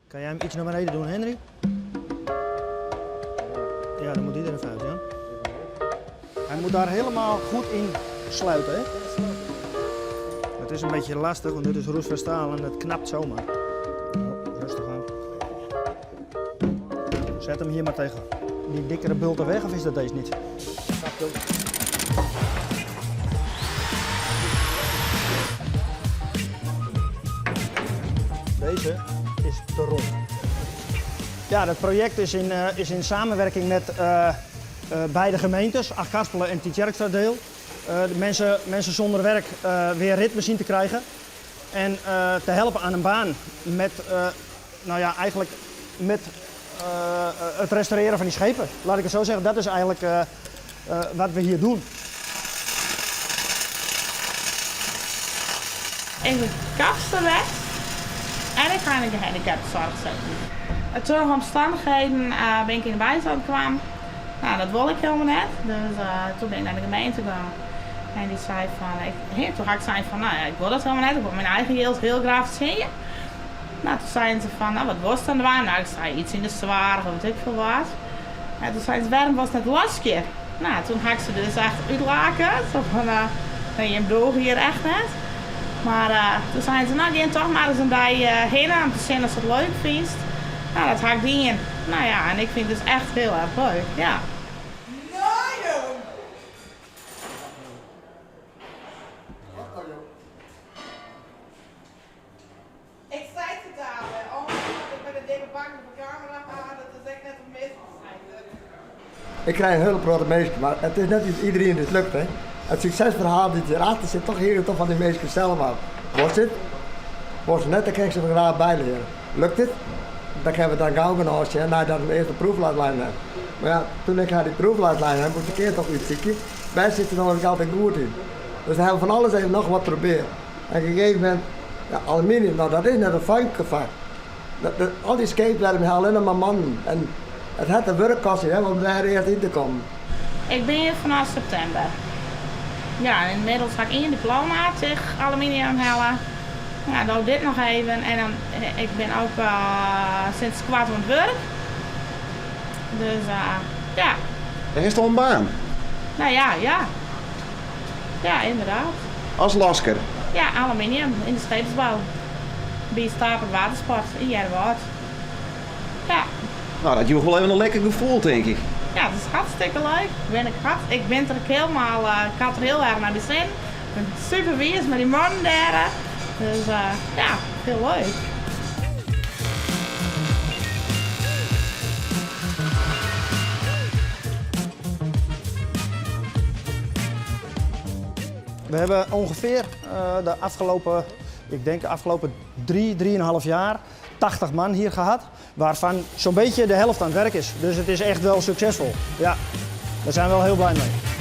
Kan jij hem iets naar beneden doen, Henry? Ja, dan moet die er even uit, Jan. Hij moet daar helemaal goed in sluiten, hè? Het is een beetje lastig, want dit is roestvrij staal en het knapt zomaar. Oh, rustig aan. Zet hem hier maar tegen die dikkere bulten weg, of is dat deze niet? Deze is te rond. Ja, dat project is in, eh, is in samenwerking met eh, eh, beide gemeentes, Achtkarspelen en Tietjerksteradeel. De mensen, mensen zonder werk weer ritme zien te krijgen en te helpen aan een baan met, nou ja, eigenlijk met het restaureren van die schepen. Laat ik het zo zeggen, dat is eigenlijk wat we hier doen. Ik bin kapster west en ik ha yn in gehandicaptenzorg sitten. Troch omstannichheden bin ik yn de bystân kwam. Nou, dat wol ik hielendal net. Dus toen bin ik nei de gemeente gien. En dy sei fan, ik, toen ha ik sein fan, no ja, ik wol dat hielendal net, ik wol myn eigen jild hiel graach fertsjinje. No, toen seinen se fan, no, wat wolst dan dwaan? No, ik sei iets yn de soarch of wit ik folle wat. En toen seinen se, wêrom wolst net laskje? No, toen ha ik se dus echt útlake. Zo fan, nee, jim doge hjir echt net. Mar toen seinen se, no, gean toch mar ris in dei hinne om te sjen oftst it leuk fynst. No, dat ha ik dien. No ja, en ik fyn it dus echt hiel erch leuk, ja. Ik sei it al, omdat ik mei de dikke bank op de kamera ha, dat is ek net it meast Ik krij in hiele protte minsken, mar it is net iderien dy't it lukt. Hè. It suksesferhaal dy't hjirachter sit, toch hinget toch fan dy minsken sels ôf. Wolst it? Wolst it net, dan kin ik se der graach byleare. Lukt it? Dan kinne we dan gau genôch sjen neidat we earst de proefles lein hawwe. Mar ja, toen ik har dy proefles lein ha, moast ik earst noch útsykje, wêr sit se no ek altyd goed yn. Dus dan hawwe we fan alles even noch wat probearre. En op in gegeven momint, ja, aluminium, no dat is net in famkefak. Al dy skeepwerven ha allinnich mar mannen en it hat in wurk koste hè, om dêr earst yn te kommen. Ik bin hjir fanôf septimber. Ja, en ynmiddels ha ik ien diploma tig aluminium helle. Ja, no dit noch even en dan ik bin ek sinds koart oan it wurk. Dus ja. En hast al in baan? No ja, ja. Ja, ynderdaad. As lasker? Ja, aluminium yn de skeepsbou. By Stapert Watersport yn Earnewâld. Ja. No, dat joech wol even in lekker gefoel, tink ik. Ja, it is hartstikke leuk. Bin ik, hart, ik bin der ek hielendal, ik ha it der hiel erch nei myn sin. Ik bin super wiis mei dy mannen dêr. Dus ja, hiel leuk. We hebben ongeveer de afgelopen, ik denk de afgelopen 3, 3,5 jaar 80 man hier gehad, waarvan zo'n beetje de helft aan het werk is. Dus het is echt wel succesvol. Ja, daar zijn we wel heel blij mee.